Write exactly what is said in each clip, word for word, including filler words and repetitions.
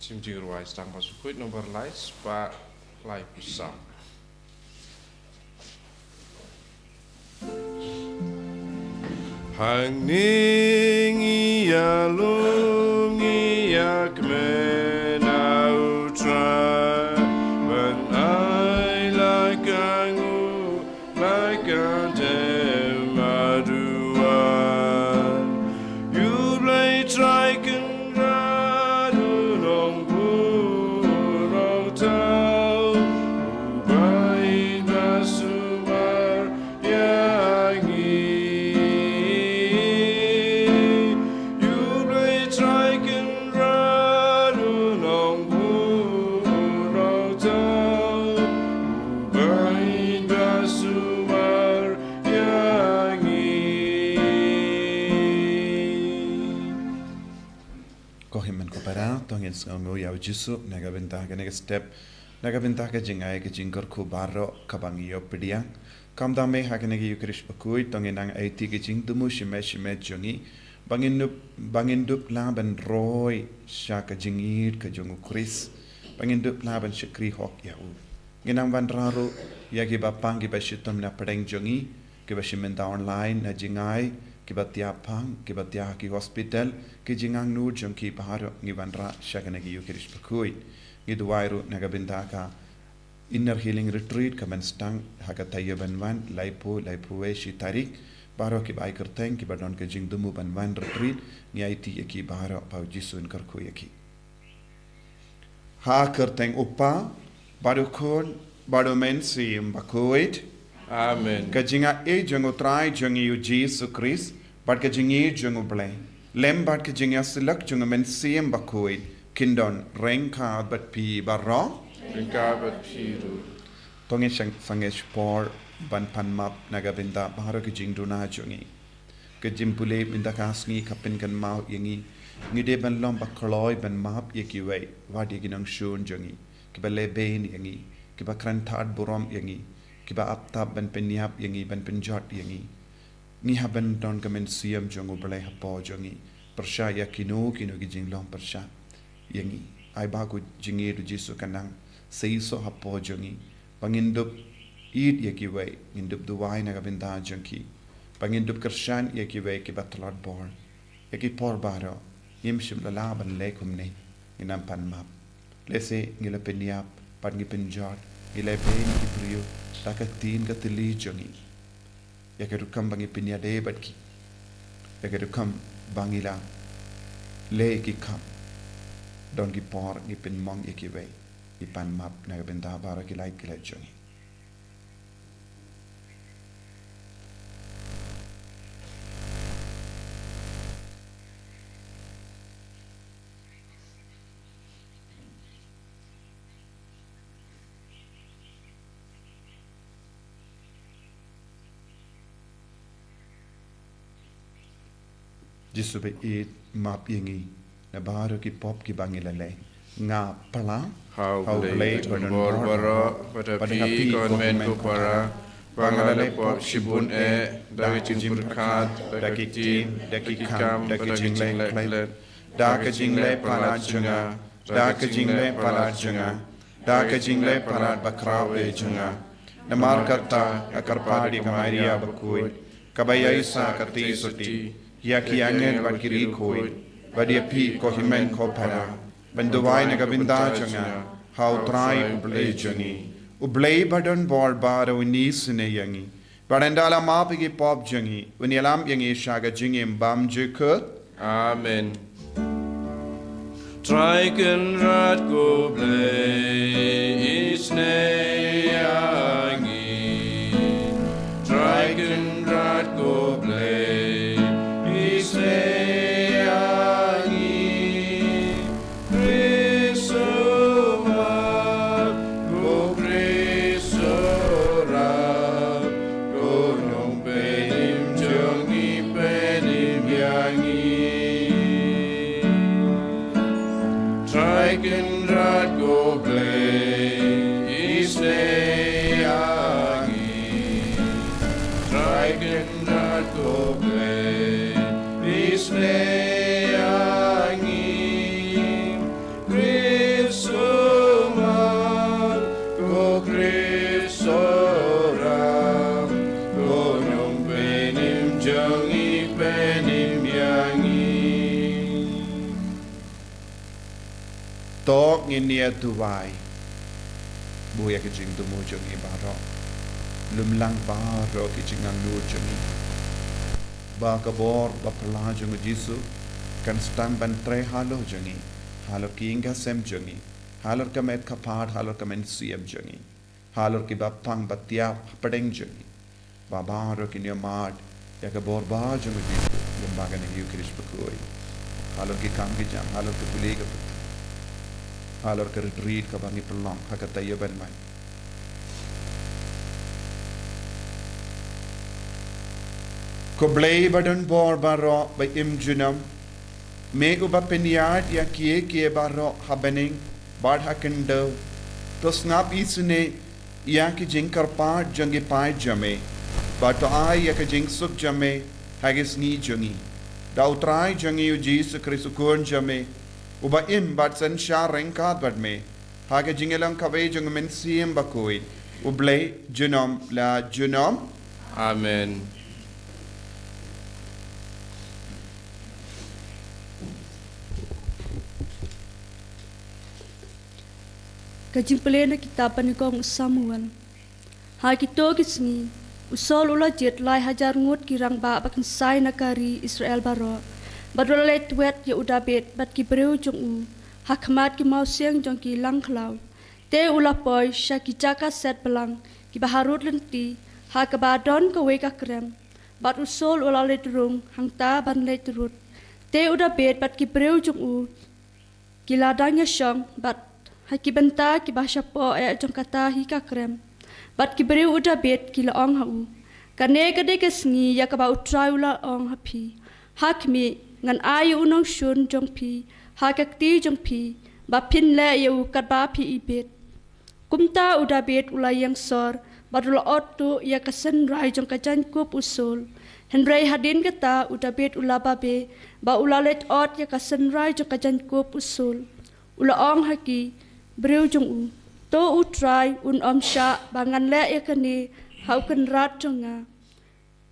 Sim Jingrwai Stang Ba Sukhuid number lai spah lai phew saw. Hangne ngi ïalum ngi ïakmen ha U Trai, ban ai la ka nguh la ka jem haduh. Ïa U Blei Trai Kynrad U Nongbuh Nongthaw, U Blei ba sumar ïa ngi. Ïa U Blei Trai Kynrad U Nongbuh Nongthaw, U Blei ba sumar ïa ngi. Ko hynmen ko para, to ngin sngewnguh ïa U Jisu na ka bynta kane ka step, na ka bynta ka jingai ka jingkyrkhu baroh kaba ngi ïoh pdiang. Kumta mynta ha kane ka Ïukharist bakhuid, to ngin nang aiti ka jingthmu shimet shimet jong ngi, ba ngin dup, ba ngin dup lah ban roi sha ka jingïeid ka jong U Khrist, ba ngin dup lah ban shakri hok ïa U. Ngin nang wanrah ruh ïa kiba pang, kiba shitom na pdeng jong ngi, kiba shim mynta online na jingai, kiba thiah pang, kiba thiah ha ki hospital, ki jingangnud jong ki baroh ngi wanrah sha kane ka Ïukharist bakhuid. Ngi duwai ruh na ka bynta ka Inner Healing Retreat kaban sdang ha ka taïew ban wan, laiphew, laiphew wei shi tarik. Baroh kiba ai kyrteng, kiba don ka jingthmu ban wan retreat, ngi aiti ïa ki baroh, ba U Jisu un kyrkhu ïa ki. Ha ka kyrteng U Kpa, bad U Khun, bad U Mynsiem Bakhuid. Amen. Ka jingaiei jong U Trai jong ngi U Jisu Khrist, bad ka jingïeid jong U Blei, lem bad ka jingïasyllok jong U Mynsiem Bakhuid, kin don ryngkat bad phi baroh. Ryngkat bad phi ruh. To ngin shang, sangeh shipor ban pan map na ka bynta baroh ki jingduna jong ngi. Ka jingpule mynta ka sngi ka pynkynmaw ïa ngi, ngi dei ban long ba kloi ban map ïa kiwei, wat ïa ki nongshun jong ngi, kiba lehbeiñ ïa ngi, kiba kren tad burom ïa ngi, kiba ap tap ban pynïap ïa ngi, ban pynjot ïa ngi. Ngi hap ban don ka mynsiem jong U Blei hapoh jong ngi, pyrshah ïa kino kino ki jinglong pyrshah ïa ngi. Ai ba ka jingïeid U Jisu kan nang seisoh hapoh jong ngi, ba ngin dup ïeid ïa kiwei, ngin dup duwai na ka bynta jong ki, ba ngin dup kyrshan ïa kiwei kiba tlot bor. Ïa ki por baroh ngim shym la lah ban leh kumne, ngin nang pan map. Lehse ngi la pynïap, bad ngi pynjot, ngi lehbeiñ ïa ki briew da ka ktien ka thylli jong ngi, ïa ka rukom ba ngi pynïadei bad ki, ïa ka rukom ba ngi la leh ïa ki kam. Don ki por ngi pynmong ïa kiwei, ngi pan map na ka bynta baroh ki lait ki lait jong ngi. Jisu ba ïeit, map ïa ngi na baroh ki pop kiba ngi la leh. Nga pala ha U Blei, ha U Blei ba don bor baroh, bad ha phi ko hynmen ko para, ba nga la leh pop shibun eh, da ka jingpyrkhat, da ka ktien, da ki kam, da ka jingleh khlem, da ka jingleh palat jong nga, da ka jingleh palat jong nga, da ka jingleh palat bakhraw eh jong nga. Namar kata nga kyrpad ïa ka Maria bakhuid, kaba ïaisah ka theisotti, ïa ki angel bad ki riewkhuid, bad ïa phi ko hynmen ko para, ban duwai na ka bynta jong nga ha U Trai U Blei jong ngi. U Blei ba don bor baroh un isynei ïa ngi, bad ynda la map ïa ki pop jong ngi, un ïalam ïa ngi sha ka jingim bymjukut. Amen. Trai Kynrad ko Blei, isynei ïa ngi. Trai Kynrad ko Blei, isynei ïa ngi. Khrist u map, ko Khrist u rap, ko Nongpynim jong ngi, pynim ïa ngi. Trai Kynrad ko Blei, isynei ïa ngi. Trai Kynrad ko Blei, isynei ïa ngi. Ngin ïa duwai. Buh ïa ka jingthmu jong ngi baroh. Lum lang baroh ki jingangnud jong ngi. Ba ka bor ba phylla jong u Jisu kan sdang ban trei halor jong ngi, halor ki ïing ki sem jong ngi, halor ka met ka phad, halor ka mynsiem jong ngi, halor ki bapang batiap hapdeng jong ngi. Ba baroh kin ïohmad ïa ka bor ba jong u Jisu lyngba kane ka Eukharist bakhuid. Halor ki kam ki jam, halor ka pule ka pule, halor ka rit rit kaba ngi pynlong ha ka taïew ban mai. Ko Blei ba don bor baroh ba im junom, me uba pynïaid ïa kiei kiei baroh ha bneng bad ha khyndew, to sngap isynei ïa ki jingkyrpad jong ki paid jong me, bad to ai ïa ka jingsuk jong me ha ki sngi jong ngi. Da u Trai jong ngi u Jisu Khrist u Khun jong me, uba im bad synshar ryngkat bad me ha ka jingïalang kawei jong u Mynsiem Bakhuid, U Blei junom la junom. Amen. Ka jingpule na kitab banyngkong u Samuel. Ha kito ki sngi, u Saul u la jied lai hajar ngut ki rangbah ba kynsai na ka ri Israel baroh, bad u la leit wet ïa u Dabid bad ki briew jong u ha khmat ki mawsiang jong ki langkhlaw. Te u la poi sha ki jaka set blang kiba harud lynti, ha kaba don kawei ka krem. Bad u Saul u la leit rung hangta ban leit rut. Te u Dabid bad ki briew jong u ki la dang ïashong bad ha ki bynta kiba shapoh eh jong kata hi ka krem. Bad ki briew u Dabid ki la ong ha u, kane ka dei ka sngi ïa kaba u Trai u la ong ha phi, ha khmih, ngan ai ïa u nongshun jong phi ha ka kti jong phi, ba phin leh ïa u katba phi ibit. Kumta u Dabid u la ïeng sor bad u la ot tuh ïa ka synrai jong ka jaiñkup u Saul. Hynrei hadien kata u Dabid u la babe, ba u la leit ot ïa ka synrai jong ka jaiñkup u Saul. U la ong ha ki briew jong u, to u Trai un ym shah ba ngan leh ïa kane ha u kynrad jong nga,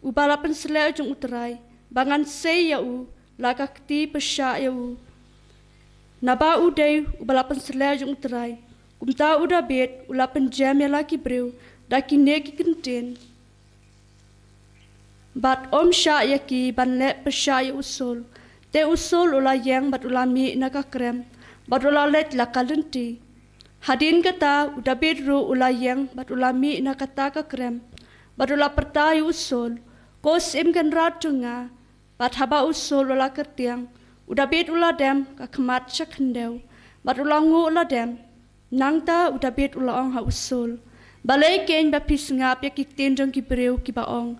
uba la pynsleh jong u Trai, ba ngan sei ïa u la ka kti pyrshah ïa u, naba u dei uba la pynsleh jong u Trai. Kumta u Dabid u la pynjem ïa la ki briew da kine ki kyntien, bad ym shah ïa ki ban leh pyrshah ïa u Saul. Te u Saul u la ïeng bad u la mih na ka krem, bad u la leit la ka lynti. Hadien kata u Dabid ruh u la ïeng bad u la mih na kata ka krem, bad u la pyrta ïa u Saul, ko syiem kynrad jong nga. Bad haba u Saul u la kyrtiang, u Dabid u la dem ka khmat sha khyndew, bad u la nguh la dem. Nangta u Dabid u la ong ha u Saul, balei keiñ ba phi sngap ïa ki ktien jong ki briew kiba ong,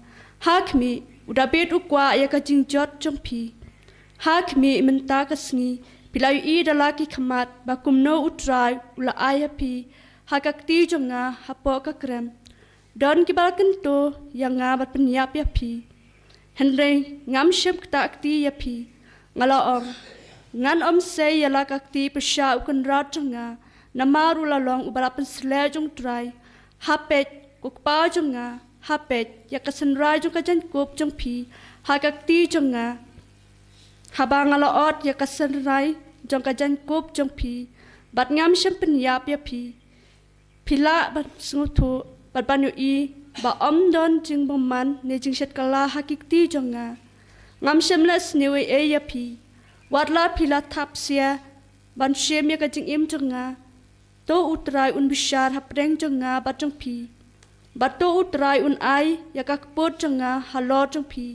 ha khmih, u Dabid u kwah ïa ka jingjot jong phi? Ha khmih, mynta ka sngi phi la ïohi da la ki khmat ba kumno u Trai u la ai ha phi ha ka kti jong nga hapoh ka krem. Don kiba la kyntu ïa nga bad pynïap ïa phi. Hynrei ngam shym ktah kti ïa phi. Nga la ong, ngan ym sei ïa la ka kti pyrshah u kynrad jong nga, namar u la long uba la pynsleh jong u Trai. Ha peit, ko kpa jong nga, ha peit ïa ka synrai jong ka jaiñkup jong phi ha ka kti jong nga, haba nga la ot ïa ka synrai jong ka jaiñkup jong phi, bad ngam shym pynïap ïa phi. Phi lah ban sngewthuh bad ban ïohi ba ym don jingbymman ne jingshet kylla ha ki kti jong nga. Ngam shym leh sniew ei ei ïa phi. Wat la phi la thap sia ban shim ïa ka jingim jong nga, to u Trai un bishar hapdeng jong nga bad jong phi. Bad to u Trai un ai ïa ka kput jong nga halor jong phi.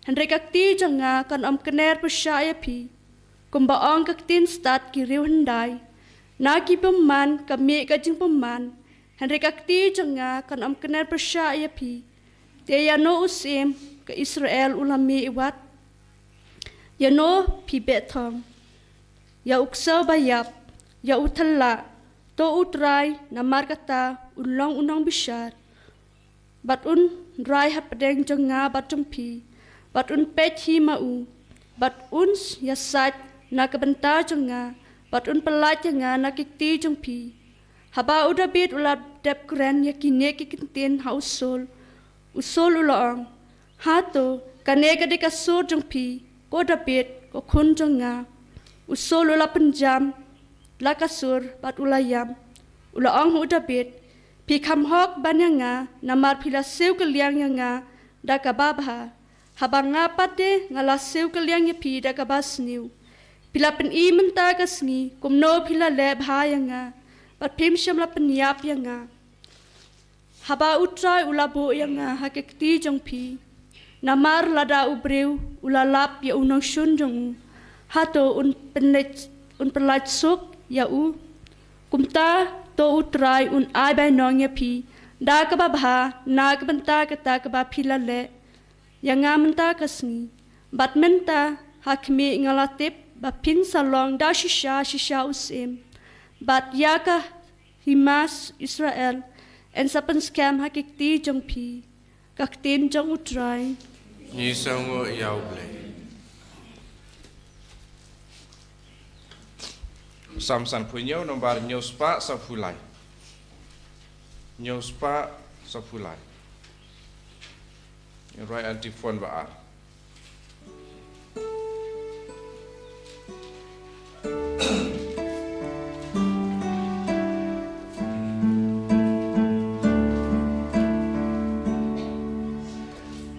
Hynrei ka kti jong nga kan ym kner pyrshah ïa phi. Kumba ong ka ktien stad ki riewhyndai, na ki bymman ka mih ka jingbymman, hynrei ka kti jong nga kan ym kner pyrshah ïa phi. Te ïano u syiem ka Israel u la mih wat? Ïano phi beh thong? Ïa u ksew ba ïap, ïa u thylla, to u Trai namar kata un long u nongbishar. Bad un rai hapdeng jong nga bad jong phi, bad un peit hi ma u, bad un ïasaid na ka bynta jong nga, bad un pyllait ïa nga na ki kti jong phi. Haba u Dabid u la dep kren ïa kine ki kyntien ha u Saul, u Saul u la ong, hato kane ka dei ka sur jong phi, ko Dabid, ko khun jong nga? U Saul u la pynjam la ka sur bad u la ïam. U la ong ha u Dabid, phi kham hok ban ïa nga, namar phi la siew kylliang ïa nga da kaba bha. Haba nga pat de nga la siew kylliang ïa phi da kaba sniew. Phi la pyni mynta ka sngi kumno phi la leh bha ïa nga, bad phim shym la pynïap ïa nga. Haba U Trai u la buh ïa nga ha ka kti jong phi. Namar lada u briew u la lap ïa u nongshun jong u, hato un pynlait, un pynlait suk ïa u? Kumta to U Trai un ai bainong ïa phi da kaba bha na ka bynta kata kaba phi la leh ïa nga mynta ka sngi. Bad mynta, ha khmih, nga la tip ba phin sa long da shisha shisha u syiem. Bad ïa ka hima Israel yn sa pynskhem ha ka kti jong phi. Ka ktien jong U Trai. Ngi sngewnguh ïa U Blei. Salm sanphew hynñiew, nombar hynñiew spah sanphew lai. Hynñiew spah sanphew lai. Ngi rwai antiphon ba ar.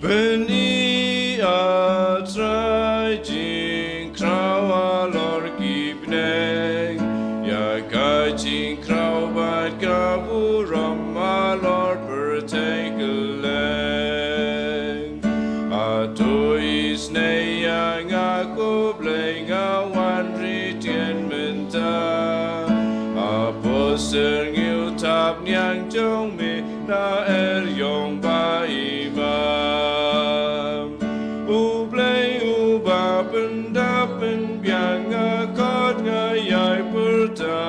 Bynta, A Trai, jingkhraw halor ki bneng, ïa ka jingkhraw bad ka burom halor pyrthei kylleng. Hato isynei ïa nga, ko Blei, nga wan ritian mynta. Hapoh syrngiew thapniang jong me na er ïong ba imam. U Blei uba pyndap pynbiang, nga khot, nga ïai pyrta.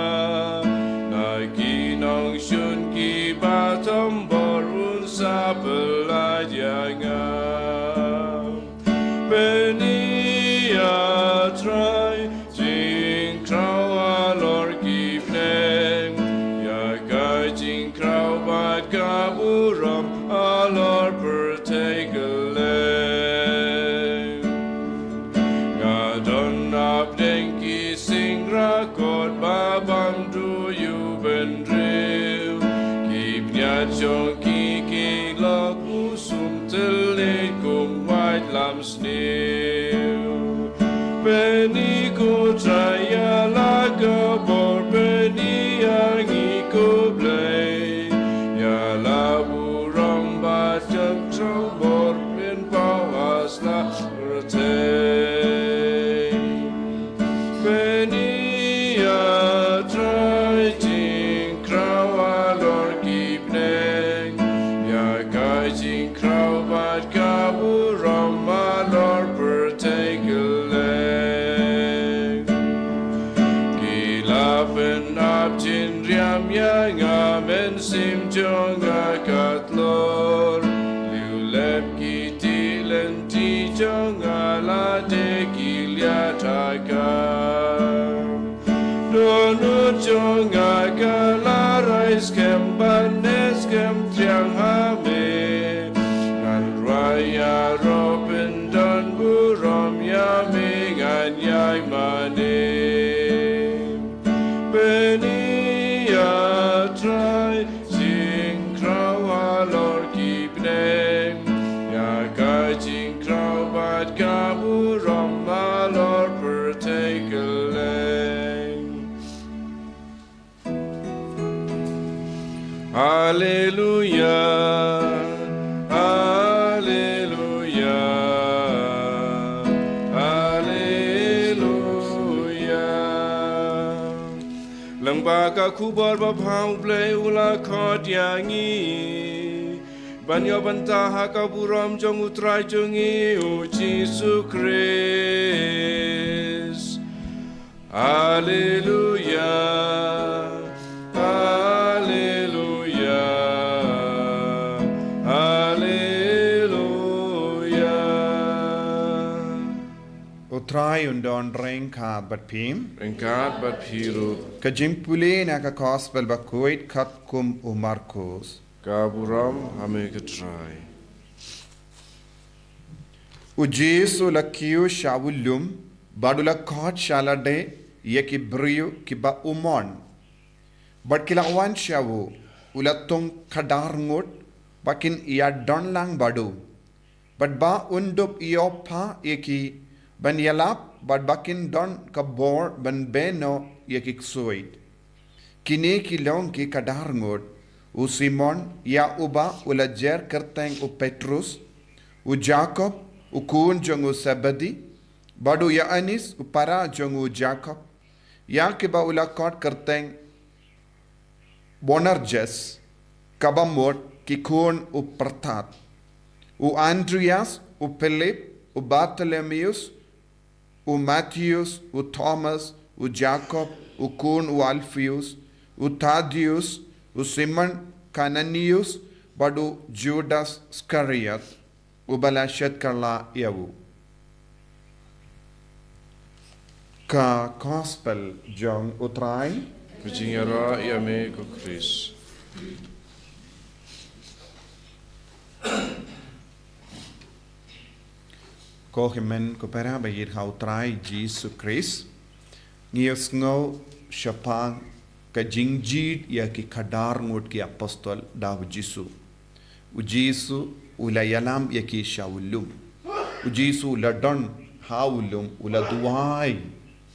Na ki nongshun kiba thombor un sa pyllait ïa nga. Bynta, A Trai, jingkhraw halor ki bneng, ïa ka jingkhraw bad ka burom halor pyrthei kylleng. Nga don hapdeng ki singrakot ba bam duh ïa u bynriew. Ki bniat jong ki ki lok u sum tylli kum waitlam sniew. Bynta, ko Trai, ïa la ka bor, bynta ïa ngi, ko Blei, ïa la burom bad ka jingkhraw bor, pynpaw ha sla pyrthei. Bynta, A Trai, jingkhraw halor ki bneng, ïa ka jingkhraw bad ka burom halor pyrthei kylleng. Ki la pynap jingriam ïa nga, mynsiem jong nga ka tlor. Liulep ki tih lynti jong nga, lade ki liat ha ka. Dohnud jong nga ka la rai skhem, bad neh skhem triang ha me. Ngan rwai ïaroh pyndon burom ïa me, ngan ïai mane. Bynta, A Trai, jingkhraw halor ki bneng, ïa ka jingkhraw bad ka burom halor pyrthei kylleng. Haleluia, haleluia, haleluia. Lyngba ka khubor babha U Blei u la khot ïa ngi ban ïoh bynta ha ka burom jong U Trai jong ngi U Jisu Khrist. Haleluia, haleluia, haleluia. U Trai un don ryngkat bad phi. Ryngkat bad phi ruh. Ka jingpule na ka Gospel bakhuid katkum u Markos. Ka burom ha me ko Trai. U Jisu u la kiew sha u lum, bad u la khot sha lade ïa ki briew kiba u mon. Bad ki la wan sha u, u la thung khadar ngut, ba kin ïa don lang bad u. Bad ba un dup ïoh phah ïa ki ban ïalap, bad ba kin don ka bor ban beh noh ïa ki ksuid. Kine ki long ki khadar ngut, u Simon, ïa uba u la jer kyrteng u Petrus, u Jakob, u khun jong u Sebedi, bad u Ïoannis, u para jong u Jakob, ïa kiba u la khot kyrteng Boanerges, kaba mut ki khun u pyrthat, u Andreas, u Philip, u Bartholomeus, u Mattheus, u Thomas, u Jakob, u khun u Alpheus, u Thaddeus, u Simon Kananius, bad u Judas Iskariot, uba la shet kylla ïa u. Ka Gospel jong u Trai. Ka jingïarap ïa me ko Khrist. Ko hynmen ko para ba ïeit ha u Trai Jisu Khrist. Ngi ïohsngew shaphang ka jingjied ïa ki khadar ngut ki apostol da u Jisu. U Jisu u la ïalam ïa ki sha u lum. U Jisu u la don ha u lum, u la duwai.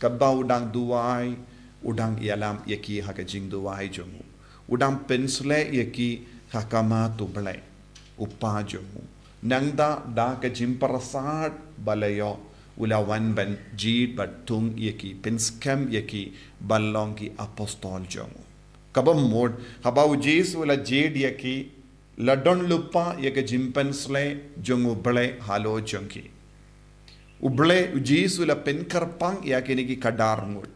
Kaba u dang duwai, u dang ïalam ïa ki ha ka jingduwai jong u. U dang pynsleh ïa ki ha khmat u Blei, u Kpa jong u. Nangta da ka jingpyrsad ba la ïoh, u la wan ban jied bad thung ïa ki, pynskhem ïa ki ban long ki apostol jong u. Kaba mut, haba u Jisu u la jied ïa ki, la don lypa ïa ka jingpynsleh jong u Blei halor jong ki. U Blei, u Jisu u la pynkyrpang ïa kine ki khadar ngut.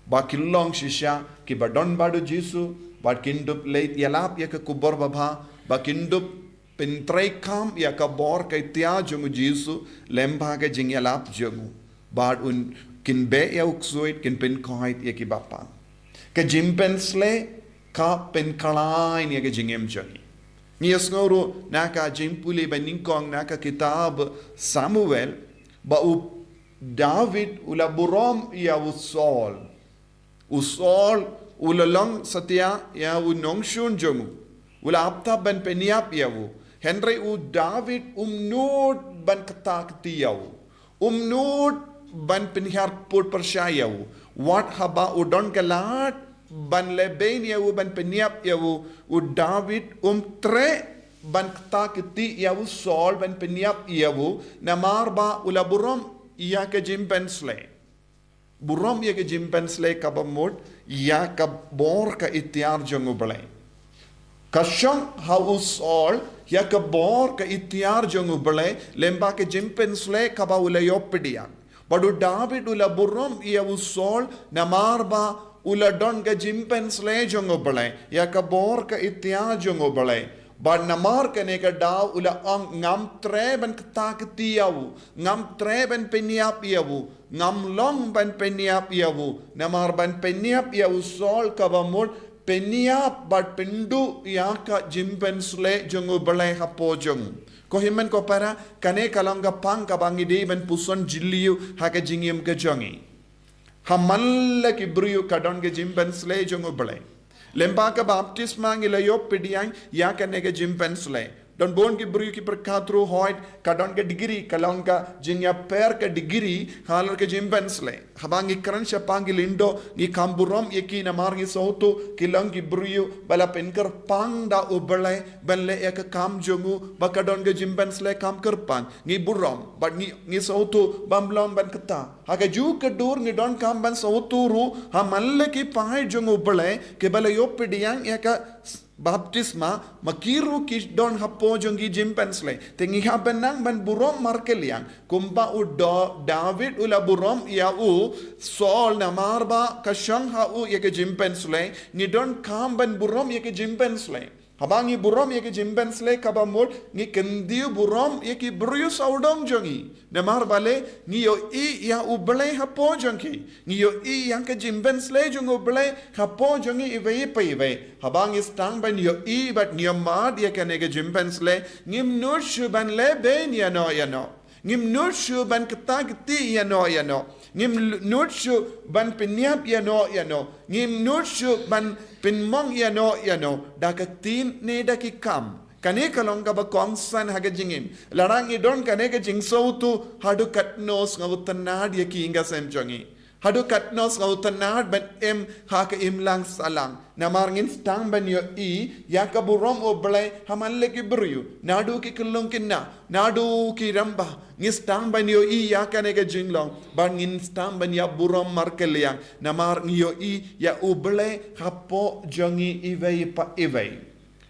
Ba kin long shisha kiba don bad u Jisu, ba kin dup leit ïalap ïa ka khubor babha, ba kin dup pyntreikam ïa ka bor ka itiar jong u Jisu, lyngba ka jingïalap jong u. Bad un kin beh ïa u ksuid, kin pynkhuid ïa kiba pang. Ka jingpynsleh ka pynkhlaiñ ïa ka jingim jong ngi. Ngi ïohsngew ruh na ka jingpule ba nyngkong na ka kitab Samuel, ba u David u la burom ïa u Saul. U Saul u la long satia ïa u nongshun jong u. U la ap tap ban pynïap ïa u. Hynrei u David um nud ban kta kti ïa u. Um nud ban pynhiar put pyrshah ïa u. Wat haba u don ka lad ban leh beiñ ïa u, ban pynïap ïa u, u David um treh ban kta kti ïa u Saul, ban pynïap ïa u, namar ba u la burom ïa ka jingpynsleh. Burom ïa ka jingpynsleh kaba mut ïa ka bor ka itiar jong u Blei. Ka shong ha u Saul ïa ka bor ka itiar jong u Blei, lyngba ka jingpynsleh kaba u la ïoh pdiang. Bad u David u la burom ïa u Saul namar ba u la don ka jingpynsleh jong u Blei, ïa ka bor ka itiar jong u Blei. Bad namar kane ka daw u la ong, ngam treh ban kta kti ïa u, ngam treh ban pynïap ïa u, ngam long ban pynïap ïa u, namar ban pynïap ïa u Saul kaba mut pynïap bad pynduh ïa ka jingpynsleh jong u Blei hapoh jong u. Ko hynmen ko para, kane ka long ka pang kaba ngi dei ban puson jylliew ha ka jingim ka jong ngi. Ha man la ki briew ka don ka jingpynsleh jong u Blei. Lyngba ka baptisma ngi la ïoh pdiang ïa kane ka jingpynsleh. Don bun ki briew ki pyrkhat ruh hooid ka don ka degree, ka long ka jingïapher ka degree halor ka jingpynsleh. Haba ngi kren shaphang ki lyngdoh, ngi kham burom ïa ki namar ngi sngewthuh ki long ki briew ba la pynkyrpang da u Blei ban leh ïa ka kam jong u, ba ka don ka jingpynsleh kham kyrpang. Ngi burom bad ngi, ngi sngewthuh bym long ban kta. Ha kajuh ka dur ngi donkam ban sngewthuh ruh ha man la ki paid jong u Blei kiba la ïoh pdiang ïa ka baptisma, ma ki ruh ki don hapoh jong ki jingpynsleh. Te ngi hap ban nang ban burom markylliang. Kumba u Da-, David u la burom ïa u Saul namar ba ka shong ha u ïa ka jingpynsleh, ngi donkam ban burom ïa ka jingpynsleh. Haba ngi burom ïa ka jingpynsleh kaba mut, ngi kyntiew burom ïa ki briew sawdong jong ngi. Namar balei? Ngi ïohi ïa u Blei hapoh jong ki. Ngi ïohi ïa ka jingpynsleh jong u Blei hapoh jong ngi iwei pa iwei. Haba ngi sdang ban ïohi bad ngi ïohmad ïa kane ka jingpynsleh, ngim nud shuh ban leh beiñ ïano ïano. Ngim nud shuh ban kta kti ïano ïano. Ngim l- nud shuh ban pynïap ïano ïano. Ngim nud shuh ban pynmong ïano ïano. Da ka ktien ne da ki kam. Kane ka long kaba kongsan ha ka jingim. Lada ngi don kane ka jingsngewthuh, haduh katno sngewtynnad ïa ki ïing ka sem jong ngi. Haduh katno sngewtynnad ban im ha ka imlang sahlang. Namar ngin sdang ban ïohi ïa ka burom U Blei ha man la ki briew. Naduh ki khyllung khynnah, naduh ki rangbah. Ngin sdang ban ïohi ïa kane ka jinglong. Bad ngin sdang ban ïa burom markylliang. Namar ngi ïohi ïa U Blei hapoh jong ngi iwei pa iwei.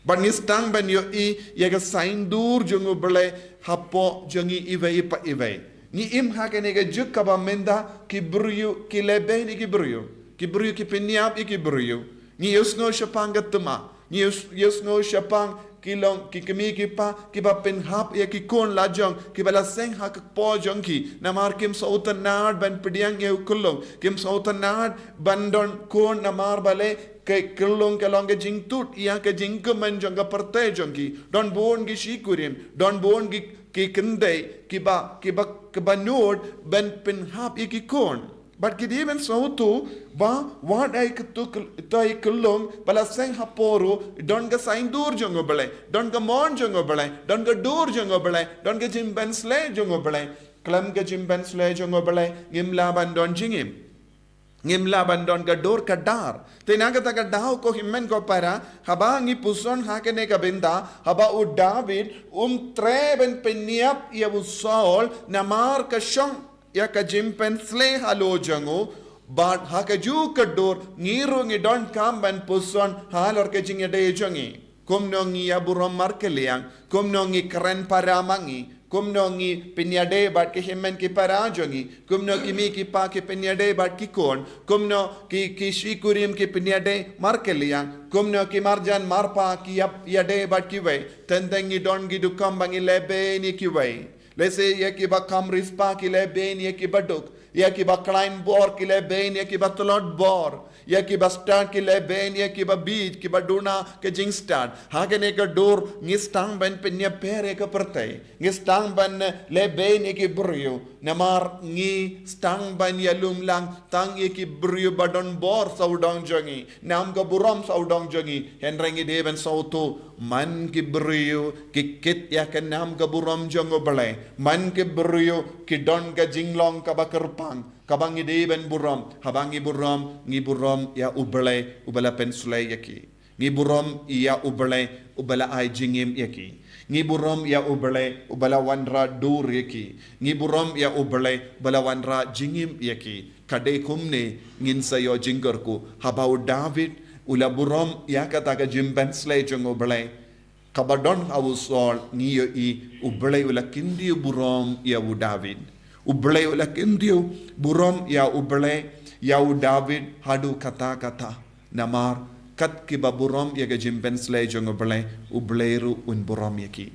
Bad ngi sdang ban ïohi ïa ka saiñdur jong U Blei hapoh jong ngi iwei pa iwei. Ngi im ha kane ka juk kaba mynta ki briew ki leh beiñ ïa ki briew. Ki briew ki pynïap ïa ki briew. Ngi ïohsngew shaphang ka thma. Ngi ïoh- ïohsngew shaphang ki long ki kmie ki kpa kiba pynhap ïa ki khun la jong kiba la seng ha ka kpoh jong ki. Namar kim sngewtynnad ban pdiang ïa u khyllung. Kim sngewtynnad ban don khun namar balei ka khyllung ka long ka jingtut ïa ka jingkmen jong ka pyrthei jong ki. Don bun ki shikurim, don bun ki, ki kynthei kiba, kiba, kiba nud ban pynhap ïa ki khun. Bad ki dei ban sngewthuh ba wat ai katu kyl- tai khyllung ba la seng hapoh ruh don ka saiñdur jong U Blei, don ka mon jong U Blei, don ka dur jong U Blei, don ka jingpynsleh jong U Blei. Khlem ka jingpynsleh jong U Blei ngim lah ban don jingim. Ngim lah ban don ka dur ka dar. Te na kata ka daw ko hynmen ko para, haba ngi puson ha kane ka bynta, haba u David um treh ban pynïap ïa u Saul namar ka shong ïa ka jingpynsleh halor jong u, bad ha kajuh ka dur ngi ruh ngi donkam ban puson halor ka jingïadei jong ngi. Kumno ngi ïa burom markylliang, kumno ngi kren para ma ngi, kumno ngi pynïadei bad ki hynmen ki para jong ngi, kumno ki kmie ki kpa ki pynïadei bad ki khun, kumno ki, ki shikurim ki pynïadei markylliang, kumno ki marjan marpa ki ïap ïadei bad kiwei, teng teng ngi don ki duh kam ba ngi leh beiñ ïa kiwei. Lehse ïa kiba kham riewspah ki leh beiñ ïa kiba duk. Ïa kiba khlaiñ bor ki leh beiñ ïa kiba tlot bor. Ïa kiba stad ki leh beiñ ïa kiba bieit kiba duna ka jingstad. Ha kane ka dur ngi sdang ban pynïapher ïa ka pyrthei. Ngi sdang ban leh beiñ ïa ki briew. Namar ngi sdang ban ïalum lang tang ïa ki briew ba don bor sawdong jong ngi. Nam ka burom sawdong jong ngi. Hynrei ngi dei ban sngewthuh man ki briew ki kit ïa ka nam ka burom jong U Blei. Man ki briew ki don ka jinglong kaba kyrpang. Kaba ngi dei ban burom. Haba ngi burom, ngi burom ïa U Blei uba la pynsleh ïa ki. Ngi burom ïa U Blei uba la ai jingim ïa ki. Ngi burom ïa U Blei uba la wanrah dur ïa ki. Ngi burom ïa U Blei uba la wanrah jingim ïa ki. Ka dei kumne ngin sa ïoh jingkyrkhu. Haba u David u la burom ïa kata ka jingpynsleh jong U Blei. Kaba don ha u Saul ngi ïohi U Blei u la kyntiew burom ïa u David. U Blei u la kyntiew burom ïa U Blei ïa u David haduh katta katta. Namar kat kiba burom ïa ka jingpynsleh jong U Blei, U Blei ruh un burom ïa ki.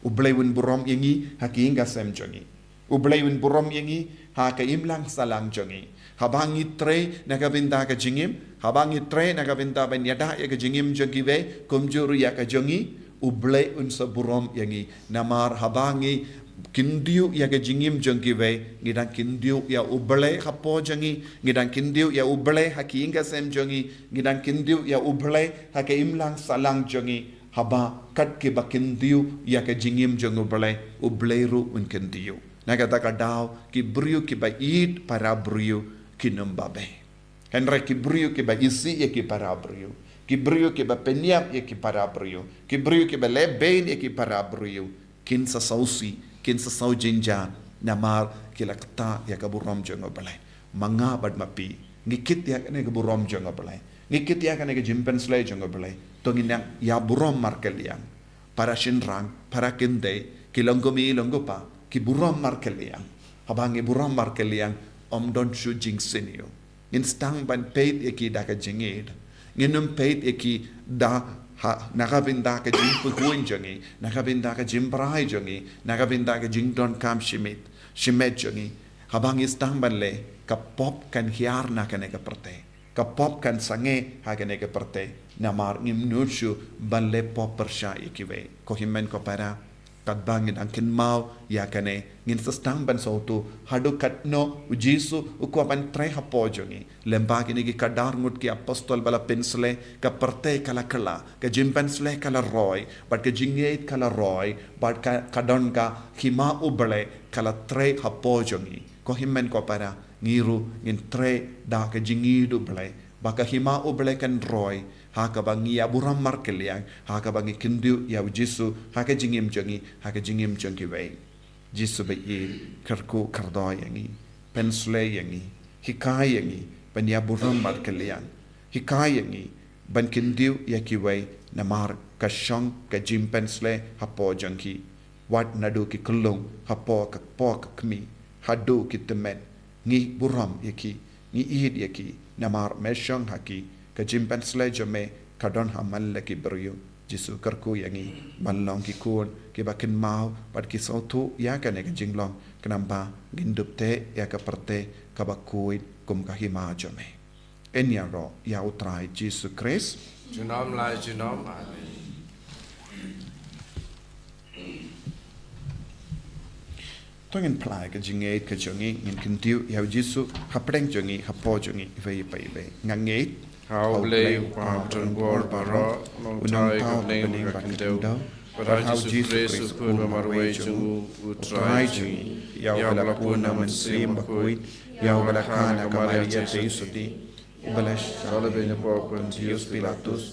U Blei un burom ïa ngi ha ki ïing ka sem jong ngi. U Blei un burom ïa ngi ha ka imlang sahlang jong ngi. Haba ngi trei na ka bynta ka jingim, haba ngi trei na ka bynta ban ïada ïa ka jingim jong kiwei, kumjuh ruh ïa ka jong ngi, U Blei un sa burom ïa ngi. Namar haba ngi kyntiew ïa ka jingim jong kiwei, ngi dang kyntiew ïa U Blei hapoh jong ngi, ngi dang kyntiew ïa U Blei ha ki ïing ka sem jong ngi, ngi dang kyntiew ïa U Blei ha ka imlang sahlang jong ngi. Haba kat kiba kyntiew ïa ka jingim jong U Blei, U Blei ruh un kyntiew. Na kata ka daw ki briew kiba ïeit para briew kin ym babe. Hynrei ki briew kiba isih ïa ki para briew, ki briew kiba pynïap ïa ki para briew, ki briew kiba leh beiñ ïa ki para briew, kin sa sngewsih, kin sa sngew jynjar, namar ki la kta ïa ka burom jong U Blei. Ma nga bad ma phi ngi kit ïa kane ka burom jong U Blei, ngi kit ïa kane ka jingpynsleh jong U Blei, to ngin nang ïa burom markylliang. Para shynrang, para kynthei, ki long kmie long kpa, ki burom markylliang. Haba ngi burom markylliang, ym don shuh jingsniew. Ngin sdang ban peit ïa ki da ka jingïeit. Ngin ym peit ïa ki da ha, na ka bynta ka jingpyrkhat jong ngi, na ka bynta ka jingpyrshah jong ngi, na ka bynta ka jingdonkam shimet, shimet jong ngi. Haba ngi sdang ban leh, ka pop kan hiar na kane ka pyrthei. Ka pop kan sangeh ha kane ka pyrthei. Namar ngim nud shuh ban leh pop pyrshah ïa kiwei. Ko hynmen ko para, Katba ngi dang kynmaw ïa kane, ngin sa sdang ban sngewthuh haduh katno u Jisu u kwah ban trei hapoh jong ngi. Lyngba kine ki khadar ngut ki apostol ba la pynsleh, ka pyrthei ka la kylla, ka jingpynsleh ka la roi, bad ka jingngeit ka la roi, bad ka, ka don ka hima U Blei ka la trei hapoh jong ngi. Ko hynmen ko para, ngi ruh ngin trei da ka jingïeit U Blei, ba ka hima U Blei kan roi, ha kaba ngi ïa burom markylliang, ha kaba ngi kyntiew ïa u Jisu ha ka jingim jong ngi, ha ka jingim jong kiwei. Jisu ba ïeit, kyrkhu kyrdoh ïa ngi, pynsleh ïa ngi, hikai ïa ngi ban ïa burom markylliang, hikai ïa ngi ban kyntiew ïa kiwei, namar ka shong ka jingpynsleh hapoh jong ki. Wat naduh ki khyllung hapoh ka, poh ka kmie, haduh ki tymmen, ngi burom ïa ki, ngi ïeit ïa ki, namar me shong ha ki. Ka jingpynsleh jong me ka don ha man la ki briew. Jisu, kyrkhu ïa ngi ban long ki khun kiba kynmaw bad ki sngewthuh ïa kane ka jinglong, khnang ba ngin dup teh ïa ka pyrthei kaba khuid kum ka hima jong me. Yn ïaroh ïa U Trai Jisu Khrist. Junom la junom. Amen. To ngin phla ïa ka jingngeit ka jong ngi, ngin kyntiew ïa u Jisu hapdeng jong ngi, hapoh jong ngi, iwei pa iwei. Nga ngeit ha U Blei U Kpa badonbor baroh, u nongthaw uba bneng bad ka khyndew, bad ha U Jisu Khrist u khun ba marwei jong u, U Trai jong ngi, ïa uba la pun na u Mynsiem Bakhuid, ïa uba la kha na ka Maria Theisotti, uba la shah lade na pop u Pontius Pilatus,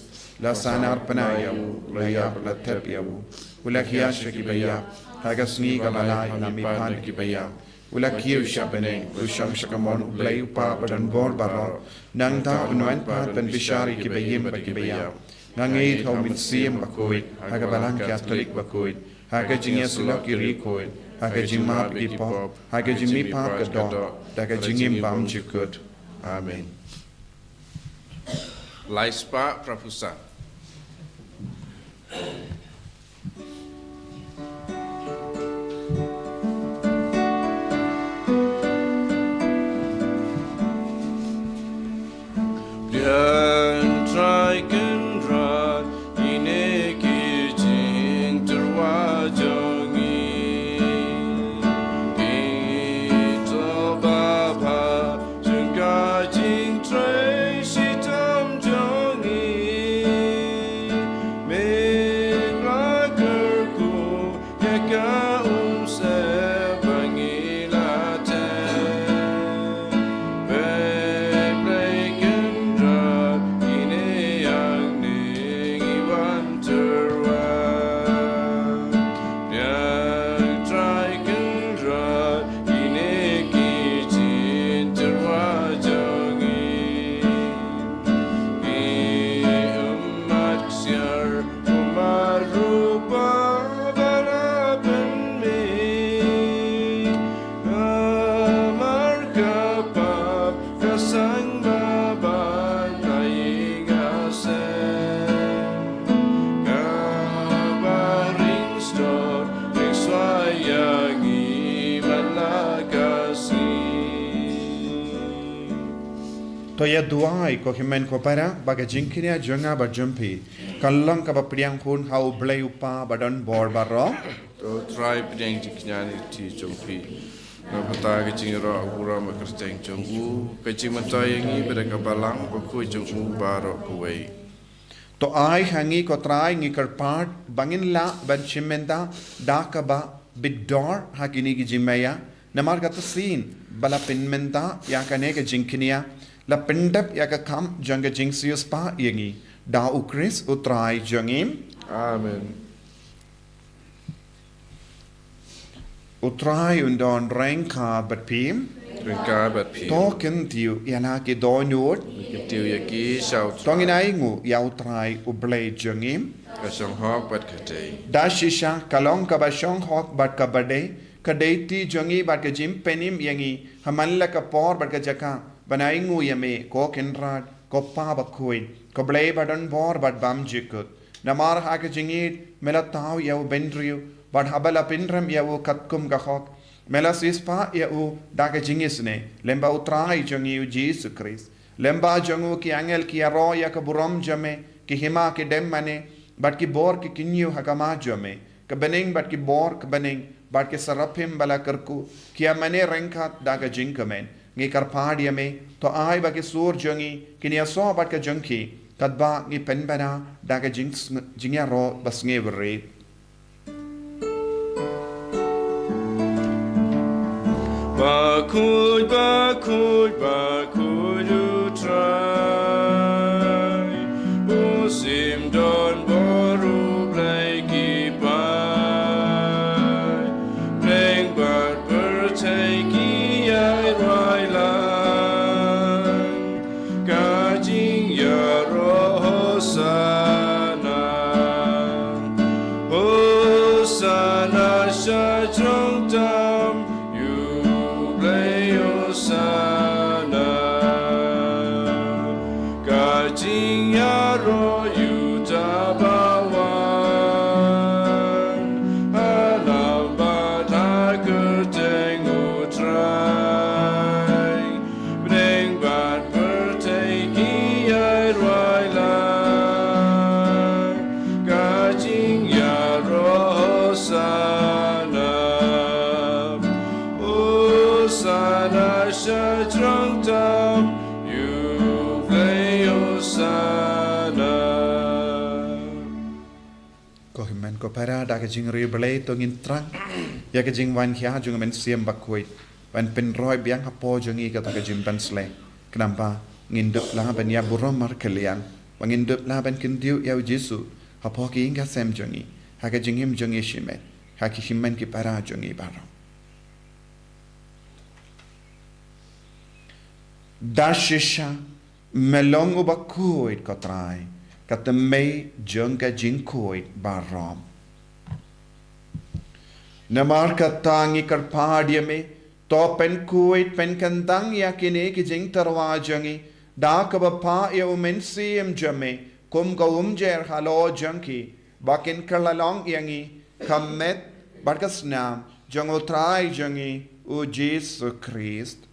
la sahnarphna ïa u, la ïap, la thep ïa u, u la khia sha kiba ïap, ha ka sngi kaba lai u la mihpat na kiba ïap, u la kiew sha bneng, u shong sha kamon U Blei U Kpa badonbor baroh. Nangta un wan pat ban bishar ïa kiba im bad kiba ïap. Nga ngeit ha U Mynsiem Bakhuid, ha ka Balang Katholik bakhuid, ha ka jingïasyllok ki riewkhuid, ha ka jingmap ki pop, ha ka jingmihpat ka doh, da ka jingim bymjukut. Amen. Lai spah phra phew san. Biang Trai Kynrad, ine ki jingtyrwa jong ngi. Ki tyrwa ba jong ka jingtrei shitom jong ngi. Me la kyrkhu ïa ka umsyep ba ngi la teh. Peit Blei Kynrad, ine hangne ngi wan tyrwa. Biang Trai Kynrad, ine ki jingtyrwa jong ngi. Ngi ym mat ksiar, kumba ruh ba la pynmih. Namar ka pap ka sangba ban ïaseng. Kaba ring sdor, ring suai ïa ngi man la ka sngi. To ïa duwai ko hynmen ko para, ba ka jingkñia jong nga bad jong phi kan long kaba pdiang hun ha U Blei U Kpa badonbor baroh. To Trai, pdiang jingkñia na ki kti jong phi. Nangta ka jingïaroh, ka burom bad kyrteng jong u, ka jingmyntoi ïa ngi bad ka Balang Bakhuid jong u baroh kawei. To ai ha ngi ko Trai, ngi kyrpad, ba ngin lah ban shim bynta da kaba bit dor ha kine ki jingmaïa. Namar kata shisien ba la pynmynta ïa kane ka jingkñia, la pyndep ïa ka kam jong ka jingsiewspah ïa ngi. Da U Khrist U Trai jong ngi. Amen. U Trai un don ryngkat bad phi. Ryngkat bad phi. To kyntiew ïa la ki dohnud. Kyntiew ïa ki sha U Trai. To ngin ainguh ïa U Trai U Blei jong ngi. Ka shong hok bad ka dei. Da shisha ka long kaba shong hok bad kaba dei, ka dei ti jong ngi bad ka jingpynim ïa ngi ha man la ka por bad ka jaka ban ainguh ïa me, ko Kynrad, ko Pa Bakhuid, ko Blei badonbor bad bymjukut. Namar ha ka jingïeit me la thaw ïa u bynriew, bad haba la pynrem ïa u katkum ka hok, me la siewspah ïa u da ka jingisynei. Lyngba U Trai jong ngi U Jisu Khrist, lyngba jong u ki angel ki ïaroh ïa ka burom jong me, ki hima ki dem mane, bad ki bor ki kynñiew ha khmat jong me. Ka bneng bad ki bor ka bneng bad ki saraphim ba la kyrkhu ki ïa mane ryngkat da ka jingkmen. Ngi kyrpad ïa me, to ai ba ki sur jong ngi kin ïasoh bad ka jong ki, katba ngi pynbna da ka jing, jingïaroh ba sngewrit. Bakhuid, bakhuid, bakhuid U Trai, u sim don bor, u Blei ki paid. Bneng bad pyrthei ki ïai rwai lang ka jingïaroh, Hosana. Hosana sha jrong tam ïa U Blei, Hosana. Ka jingïaroh ïa uta ba wan ha lam bad ha kyrteng U Trai. Bneng bad pyrthei ki ïai rwai lang ka jingïaroh, Hosana. Hosana sha jrong tam ïa U Blei, Hosana. Ko hynmen ko para, da ka jingriewblei to ngin thrang ïa ka jingwan hia jong U Mynsiem Bakhuid ban pynroi biang hapoh jong ngi kata ka jingpynsleh. Khnang ba ngin dup lah ban ïa burom markylliang, ba ngin dup lah ban kyntiew ïa U Jisu hapoh ki ïing ki sem jong ngi, ha ka jingim jong ngi shimet, ha ki hynmen ki para jong ngi baroh. Da shisha Me long uba khuid, ko Trai, ka tymmen jong ka jingkhuid baroh. Namar kata ngi kyrpad ïa me, to pynkhuid pynkyntang ïa kine ki jingtyrwa jong ngi da kaba phah ïa U Mynsiem jong me kum ka umjer halor jong ki, ba kin kylla long ïa ngi ka met bad ka snam jong U Trai jong ngi U Jisu Khrist.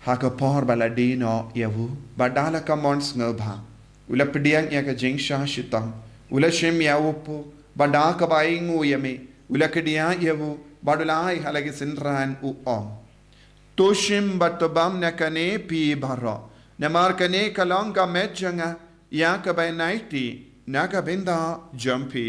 Ha ka por ba la die noh ïa u, bad da la ka mon sngewbha, u la pdiang ïa ka jingshah shitom, u la shim ïa u pu, bad da kaba ainguh ïa me, u la kdiah ïa u, bad u la ai ha la ki synran, u ong: To shim bad to bam na kane phi baroh, namar kane ka long ka met jong nga, ïa kaba yn aiti na ka bynta jong phi.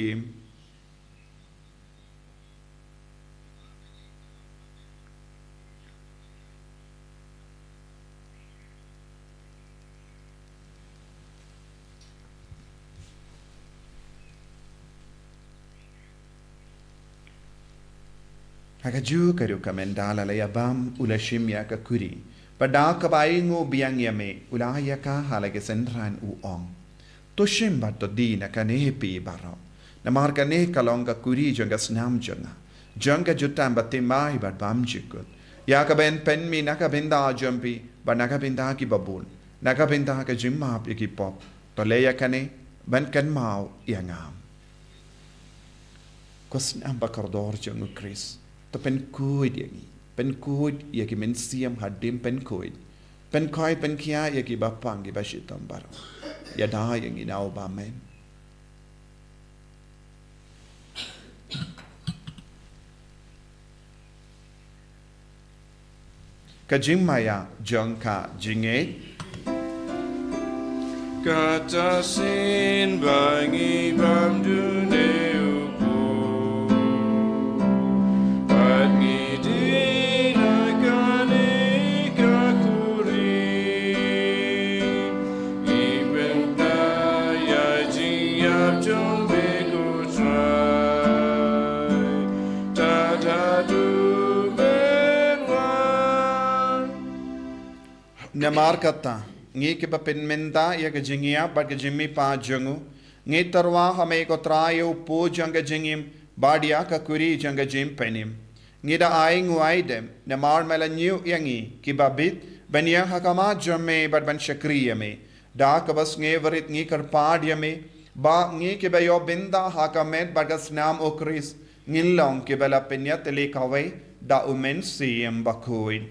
Ha kajuh ka rukom, ynda la la ïa bam, u la shim ïa ka kuri, bad da kaba ainguh biang ïa me, u la ai ïa ka ha la ki synran, u ong: To shim bad to die na kane phi baroh, namar kane ka long ka kuri jong ka snam jong nga, jong ka jutang ba thymmai bad bymjukut, ïa kaba yn pynmih na ka bynta jong phi bad na ka bynta kiba bun, na ka bynta ka jingmap ïa ki pop. To leh ïa kane ban kynmaw ïa nga. Ko snam ba kordor jong U Khrist, to pynkhuid ïa ngi, pynkhuid ïa ki mynsiem hadien pynkhuid, pynkhuid, pynkhiah ïa kiba pang, kiba shitom baroh. Ïada ïa ngi na u bam, amen. Ka jingmaïa jong ka jingngeit. Kata shisien ba ngi bam dune u pu, bad ngi die na kane ka kuri, ngi pynbna ïa ka jingïap jong me, ko Trai, tad haduh phin wan. Namar kata, ngi kiba pynmynta ïa ka jingïap bad ka jingmihpat jong u, ngi tyrwa ha me, ko Trai, ïa u pu jong ka jingim bad ïa ka kuri jong ka jingpynim. Ngi da ainguh aidem, namar me la ñiew ïa ngi kiba bit ban ïeng ha khmat jong me bad ban shakri ïa me. Da kaba sngewrit ngi kyrpad ïa me, ba ngi kiba ïoh bynta ha ka met bad ka snam U Khrist, ngin long kiba la pynïatylli kawei da U Mynsiem Bakhuid.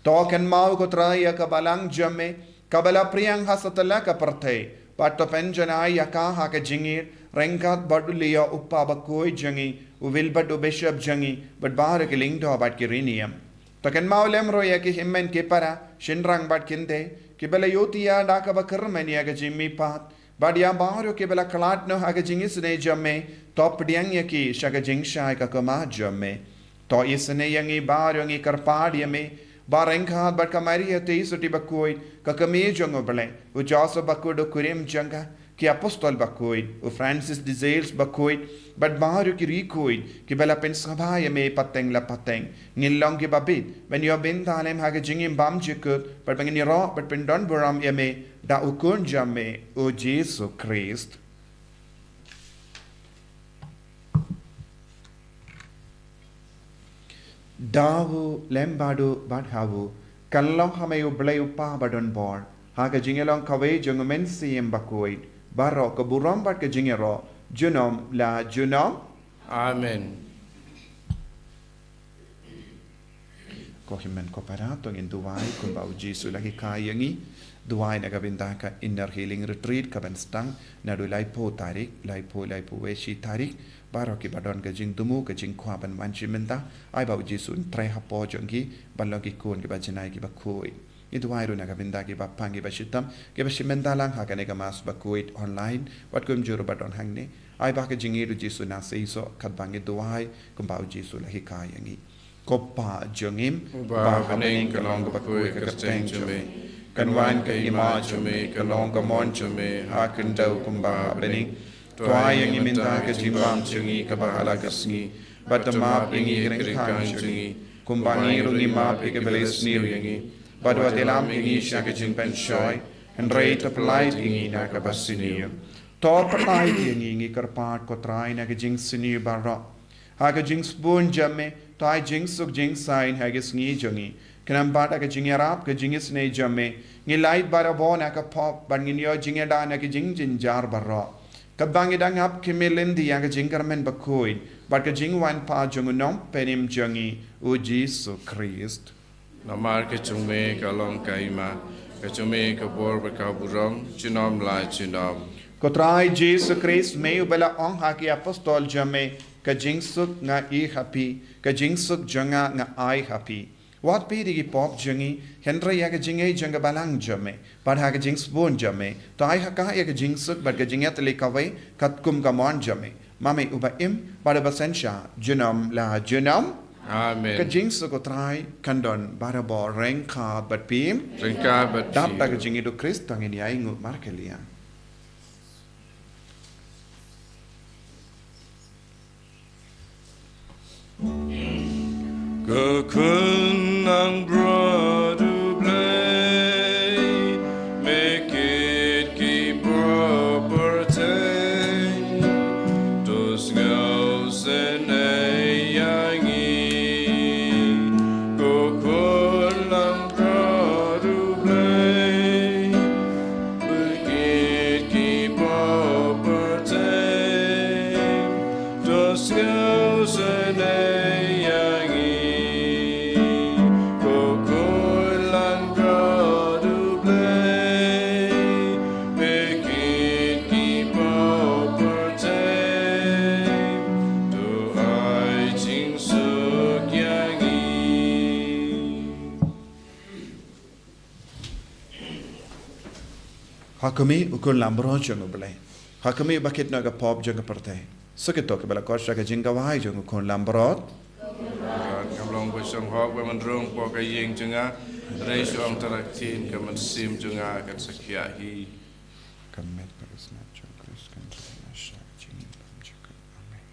To kynmaw, ko Trai, ïa ka balang jong me, kaba la pdiang ha satlak ka pyrthei, Bad to pynjanai ïa ka ha ka jingïeit ryngkat bad u Leo u kpa bakhuid jong ngi, u Wilbert u bishop jong ngi, bad baroh ki lyngdoh bad ki riewniam. To kynmaw lem ruh ïa ki hynmen ki para, shynrang bad kynthei, kiba la ïohi ïa da kaba kyrmen ïa ka jingmihpat, bad ïa baroh kiba la khlad noh ha ka jingisynei jong me, to pdiang ïa ki sha ka jingshai ka khmat jong me. To isynei ïa ngi baroh, ngi kyrpad ïa me, ba ryngkat bad ka Maria Theisotti bakhuid, ka kmie jong u Blei, u Joseph bakhuid u kurim jong ka, ki apostol bakhuid, u Francis de Sales bakhuid, bad baroh ki riewkhuid kiba la pynsngewbha ïa me pateng la pateng, ngin long kiba bit ban ïoh bynta lem ha ka jingim bymjukut, bad ba ngin ïaroh bad pyndonburom ïa me da u Khun jong me, u Jisu Khrist. Da u lem bad u bad ha u, kan long ha me u Blei u Kpa badonbor, ha ka jingïalong kawei jong u Mynsiem Bakhuid, baroh ka burom bad ka jingïaroh, junom la junom. Amen. Ko hynmen ko para, to ngin duwai kumba u Jisu u la hikai ïa ngi. Duwai na ka bynta ka Inner Healing Retreat kaban sdang naduh laiphew tarik, laiphew, laiphew wei shi tarik. Baroh kiba don ka jingthmu, ka jingkwah ban wan shim bynta, ai ba u Jisu un trei hapoh jong ki, ban long ki khun kiba janai kiba khuid. Ngi duwai ruh na ka bynta kiba pang kiba shitom, kiba shim bynta lang ha kane ka Mass bakhuid online, wat kumjuh ruh ba don hangne. Ai ba ka jingïeit u Jisu un ïaseisoh, katba ngi duwai kumba u Jisu u la hikai ïa ngi. Ko Pa jong ngi, uba ha bneng, kan long bakhuid ka kyrteng jong me. Kan wan ka hima jong me, kan long ka mon jong me, ha khyndew kumba ha bneng. To ai ïa ngi mynta ka jingbam jong ngi kaba ha la ka sngi. Bad to map ïa ngi ki ryngkang jong ngi, kumba ngi ruh ngi map ïa kiba la isniew ïa ngi. Bad wat ïalam ïa ngi sha ka jingpynshoi, hynrei to pyllait ïa ngi na kaba sniew. To pyllait ïa ngi, ngi kyrpad ko Trai, na ka jingsniew baroh. Ha ka jingsbun jong me, to ai jingsuk jingsaiñ ha ka sngi jong ngi. Khnang ba da ka jingïarap ka jingisynei jong me, ngin lait barabor na ka pop, bad ngin ïoh jingïada na ka jingjynjar baroh. Katba ngi dang ap khmih lynti ïa ka jingkyrmen bakhuid, bad ka jingwan pat jong u Nongpynim jong ngi, u Jisu Khrist. Namar ka jong me ka long ka hima, ka jong me ka bor bad ka burom, junom la junom. Ko Trai Jisu Khrist, me uba la ong ha ki apostol jong me, ka jingsuk nga ai ha phi, ka jingsuk jong nga nga ai ha phi. Wat peit ïa ki pop jong ngi, hynrei ïa ka jingïeit jong ka balang jong me, bad ha ka jingsbun jong me, to ai ha ka ïa ka jingsuk bad ka jingïatylli kawei, katkum ka mon jong me. Ma me uba im, bad uba synshar, junom la junom. Amen. Ka jingsuk u Trai kan don barabor ryngkat bad phi. Ryngkat bad phi. Dap da ka jingïeit u Khrist to ngin ïai nguh markylliang. Ka khun langbrot U Blei, me kit ki property, to sngewsynei ïa ngi. Ka khun langbrot U Blei, me kit ki property, to sngewsynei ïa ngi. Ko khun langbrot U Blei, me kit ki property, to ai jingsuk ïa ngi. Ha khmih u khun langbrot jong U Blei. Ha khmih uba kit noh ïa ka pop jong ka pyrthei. Sa kito kiba la khot sha ka jingkawei jong u khun langbrot. Ngam long ba shong hok ba men rung hapoh ka ïing jong nga, hynrei shu ong tang ktien, ka mynsiem jong nga kan sa khiah hi. Ka met bad ka snam jong U Khrist kan ïa sha ka jingim bymjukut. Amen.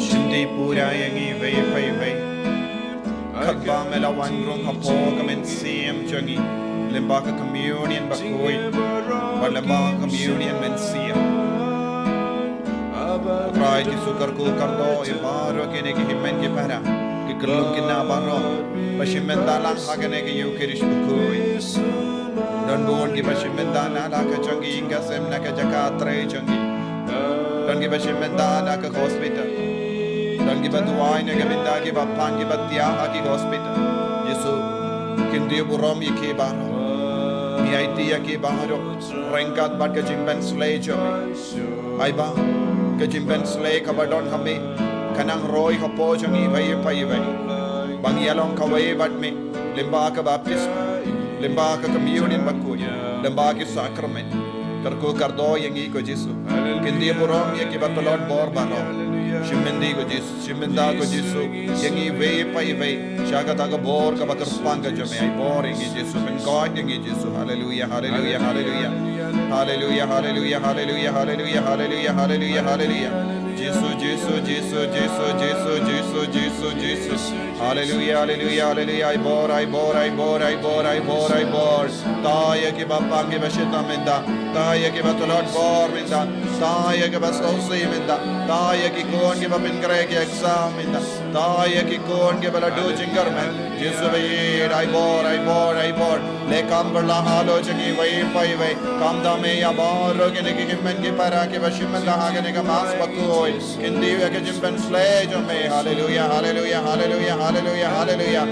Shim dih pura ïa ngi iwei pa iwei. Katba me la wan rung hapoh ka mynsiem jong ngi, lyngba ka communion bakhuid, bad lyngba ka communion mynsiem. Trai Jisu, kyrkhu kyrdoh ïa baroh kine ki hynmen ki para, ki khyllung ki khynnah baroh ba shim bynta lang ha kane ka Ïukharist bakhuid. Don bun kiba shim bynta na la ka jong ki ïing ka sem, na ka jaka trei jong ki. Don kiba shim bynta na ka hospital. Don kiba duwai na ka bynta kiba pang, kiba thiah ha ki hospital. Jisu, kyndiaw burom ïa ki baroh. Ngi aiti ïa ki baroh ryngkat bad ka jingpynsleh jong me. Ai ba ka jingpynsleh kaba don ha me ka nang roi hapoh jong ngi iwei pa iwei. Ba ngi ïa long kawei bad me lyngba ka baptisma, lyngba ka communion bakhuid, lyngba ki sakramen. Kyrkhu kyrdoh ïa ngi ko Jisu. Kyndiaw burom ïa kiba tlot bor baroh. Shim bynta ko Jisu, shim bynta ko Jisu ïa ngi iwei pa iwei sha kata ka bor kaba kyrpang ka jong me. Ai bor ïa ngi Jisu, pynkoit ïa ngi Jisu. Haleluia, haleluia, haleluia. Haleluia, haleluia, haleluia, haleluia, haleluia, haleluia, haleluia. Jisu, Jisu, Jisu, Jisu, Jisu, Jisu, Jisu, Jisu. Haleluia, haleluia, haleluia. Ai bor, ai bor, ai bor, ai bor, ai bor, ai bor. Thaw ïa kiba pang kiba shitom mynta. Thaw ïa kiba tlot bor mynta. Thaw ïa kiba sngewsih mynta. Thaw ïa ki khun kiba pynkreh ki exam mynta. Thaw ïa ki khun kiba la duh jingkyrmen. Jisu ba ïeit, ai bor, ai bor, ai bor. Leh kam bylla halor jong ngi iwei pa iwei. Khamtam ïa baroh kine ki hynmen ki para kiba shim bynta ha kane ka Mass bakhuid. Kyndiaw ïa ka jingpynsleh jong me. Haleluia, haleluia, haleluia, haleluia, haleluia.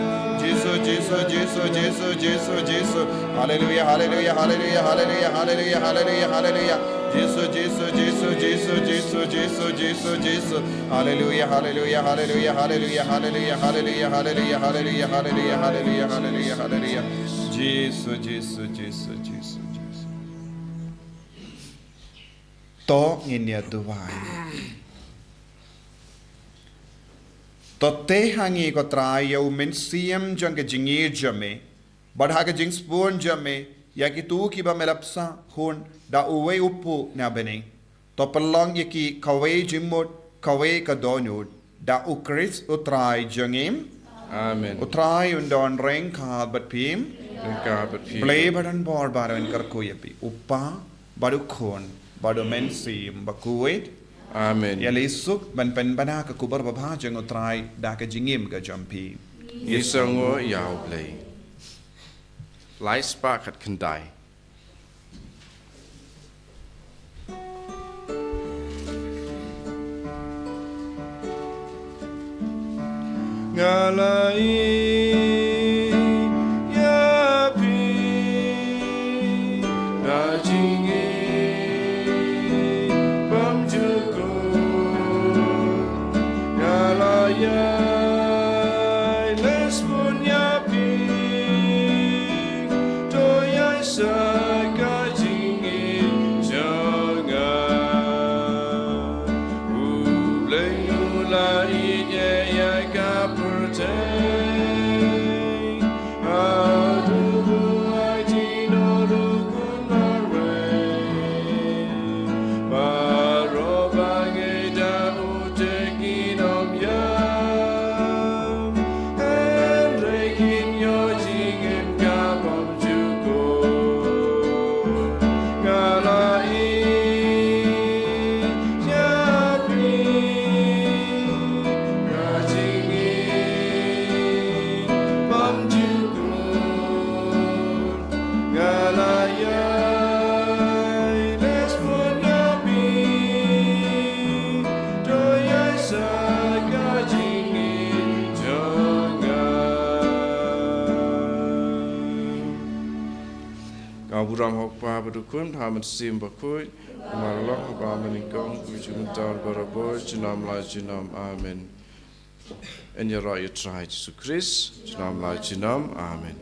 Jisu, Jisu, Jisu, Jisu, Jisu, Jisu. Haleluia, haleluia, haleluia, haleluia, haleluia, haleluia, haleluia. Jisu, Jisu, Jisu, Jisu, Jisu, Jisu, Jisu, Jisu. Haleluia, haleluia, haleluia, haleluia, haleluia, haleluia, haleluia, haleluia, haleluia, haleluia, haleluia, haleluia. Jisu, Jisu, Jisu, Jisu, Jisu. To ngin ïa duwai. To teh ha ngi ko Trai ïa u mynsiem jong ka jingïeit jong me, bad ha ka jingsbun jong me ïa kito kiba me la pynshah hun da uwei u kpu na bneng. To pynlong ïa ki kawei jingmut, kawei ka dohnud, da u Khrist u Trai jong ngi. Amen. U Trai un don ryngkat bad phi. Ryngkat bad phi. Blei ba don bor baroh un kyrkhu ïa phi, u Kpa, bad u Khun, bad u Mynsiem Bakhuid. Amen. Ïaleh suk ban pynbna ka khubor babha jong u Trai da ka jingim ka jong phi. Ngi sngewnguh ïa U Blei. Lai spah khatkhyndai. Nga la ïeit ïa phi, na jingim bymjukut. Nga la ïai leh sbun ïa phi, to ïai sait ka jingim jong nga. U Blei u la ïeit ïa ka pyrthei. Nga la ïai leh sbun ïa phi, to ïai sait ka jingim jong nga. Ka burom ha u Kpa bad u Khun bad ha u Mynsiem Bakhuid, kumba la long ha kaba nyngkong, kumjuh mynta, barabor, junom la junom. Amen. Yn ïaroh ïa u Trai Jisu Khrist, junom la junom. Amen.